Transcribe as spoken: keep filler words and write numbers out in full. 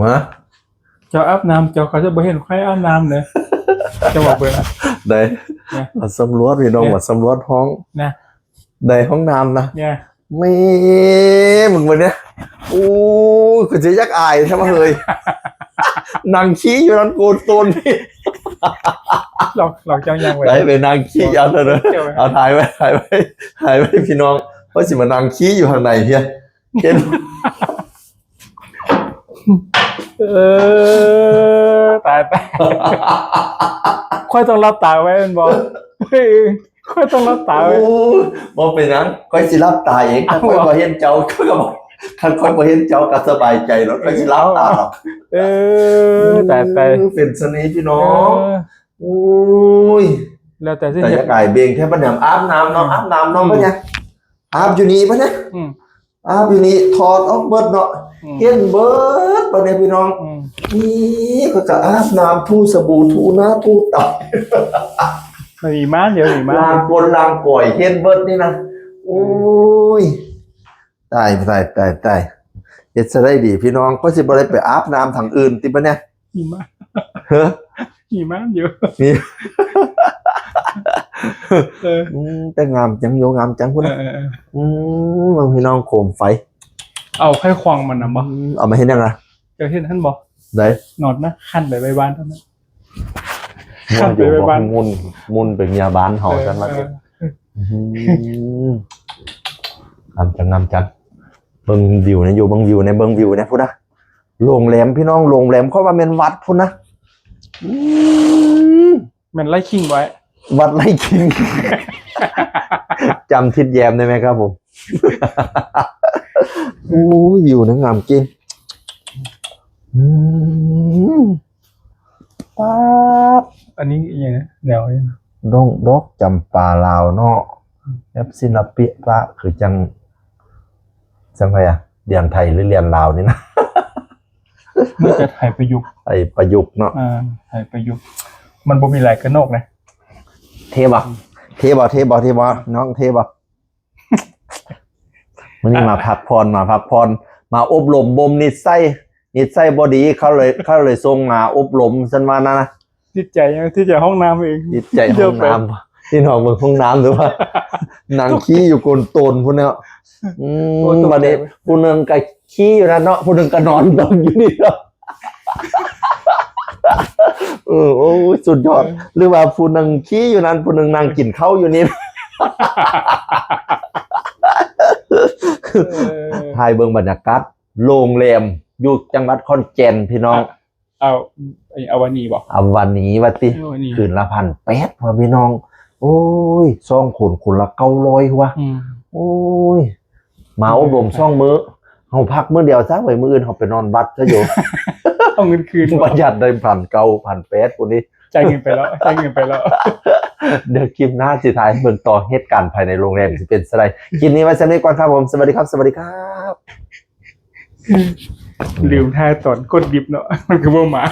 วะ เจ้าอาบน้ำ เจ้าก็จะบ่เห็นใครอาบน้ำเลย เจ้าบอกเบิ่ง ได้ เนี่ย มาสำรวจพี่น้อง เนี่ย มาสำรวจห้อง นะ ได้ห้องน้ำนะ เนี่ย แม่ มึงวันเนี้ย โอ้ย กูจะยักอายทำไมเฮ้ย นั่งขี้อยู่นั่นโกนโตนนี่ หลอก หลอกเจ้ายังไว้ ได้ไปนั่งขี้อยู่นั่นเลย เจ้า เอาถ่ายไว้ ถ่ายไว้ ถ่ายไว้พี่น้อง เพราะสิมานั่งขี้อยู่ข้างในเพี้ย เห็น เออ ตาย ตาย ค่อยต้องหลับตาไว้แม่นบ่ เฮ้ย ค่อยต้องหลับตาไว้ โอ้ย บ่เป็นหยัง ค่อยสิหลับตาเอง ถ้าค่อยบ่เห็นเจ้า ก็บอก คันค่อยบ่เห็นเจ้าก็สบายใจแล้ว ค่อยสิหลับตาหรอก เออ ตาย ตาย เออ เป็นเสน่ห์พี่น้อง เออ โอ้ย แล้วแต่สิ แต่อยากอายเบ่งแท้ปะเนี่ย อาบน้ำเนาะ อืม อาบน้ำเนาะ อืม ปะเนี่ย อาบอยู่นี่ปะเนี่ย อืม อาบอยู่นี่ ถอดออกเบิดเนาะ อืม เห็นเบิดปะเนี่ยพี่น้อง อืม นี่เขาก็อาบน้ำถูสบู่ถูหน้าถูตา มันมีม่านเดียว มีม่าน ล้างก้นล้างก่อย เห็นเบิดนี่นะ โอ้ย ตาย ตาย ตาย ตาย เฮ็ดซะได้ดีพี่น้อง ก็สิบ่ได้ไปอาบน้ำทางอื่นติปะเนี่ย มีม่าน เฮ้อ มีม่านอยู่ นี่ เออ อืม แต่งามจังโย งามจังพุ้น เออ เออ เออ อืม เบิ่งพี่น้องโคมไฟ เอาไข่ควงมันนะบ่ อืม เอามาเฮ็ดหยังอะ เจ้าเห็นหั่นบ่ ได้ นอนนะ คันไปไว้บ้านเท่านั้น ม่วนอยู่ คันไปไว้บ้าน บ่ มุ่น มุ่นไปเมียบ้านเฮา เออ ซั่นว่า เออ อืม งามจัง งามจัง เบิ่งวิวนะ อยู่เบิ่งวิวนะ เบิ่งวิวนะพุ้นนะ โรงแรมพี่น้อง โรงแรมเขาว่าแม่นวัดพุ้นนะ อืม แม่นไร่ขิงไว้ วัดไร่ขิง จำทิดแย้มได้ไหมครับผม โอ้ย วิวนะงามจริง อืม ป๊าด อันนี้อีหยังนะ แนวอีหยังนะ ดงดอกจำปาลาวเนาะ แบบศิลปะคือจัง จังไผอะ เรียนไทยหรือเรียนลาวนี่นะ น่าจะไทยประยุกต์ ไทยประยุกต์เนาะ อ่า ไทยประยุกต์ มันบ่มีหลายกะนกนะ เท่บ่ เท่บ่ เท่บ่ เท่บ่ น้องเท่บ่ มื้อนี้มาพักผ่อน มาพักผ่อน มาอบรมบ่มนิสัย นิสัยบ่ดี เขาเลย เขาเลยส่งมาอบรม ซั่นว่านะ ติดใจยัง ติดใจห้องน้ำเอง ติดใจห้องน้ำ พี่น้องเบิ่งห้องน้ำหรือว่า นั่งขี้อยู่โกนโตนพุ้นเนี่ย อืม โอ้ ตกใจ บัดนี้ เว้ย ผู้หนึ่งก็ขี้อยู่นั่นเนาะ ผู้หนึ่งก็นอนดมอยู่นี่เนาะ เออ โอ้ย สุดยอด เออ หรือว่าผู้หนึ่งขี้อยู่นั่น ผู้หนึ่งนั่งกินข้าวอยู่นี่ เออ ถ่ายเบิ่งบรรยากาศโรงแรมอยู่จังหวัดขอนแก่นพี่น้อง เอา เอาวันนี้บ่ เอาวันนี้ว่าติ เอาวันนี้ คืนละพันแปดว่ะพี่น้อง โอ้ย สองคนคนละเก้าร้อยว่ะ อืม โอ้ย มาอบรมสองมื้อ เฮาพักมื้อเดียวซะ ไว้มื้ออื่นเฮาไปนอนวัดซะอยู่ เอาเงินคืน ประหยัดได้พันเก้า พันแปด คนนี้ จ่ายเงินไปแล้ว จ่ายเงินไปแล้ว เดี๋ยวคลิปหน้าสิถ่ายให้เบิ่งต่อ เหตุการณ์ภายในโรงแรมสิเป็นจั่งใด คลิปนี้ไว้ส่ำนี้ก่อนครับผม สวัสดีครับ สวัสดีครับ ลืมถ่ายตอนกดลิฟต์เนาะ มันก็บ่มา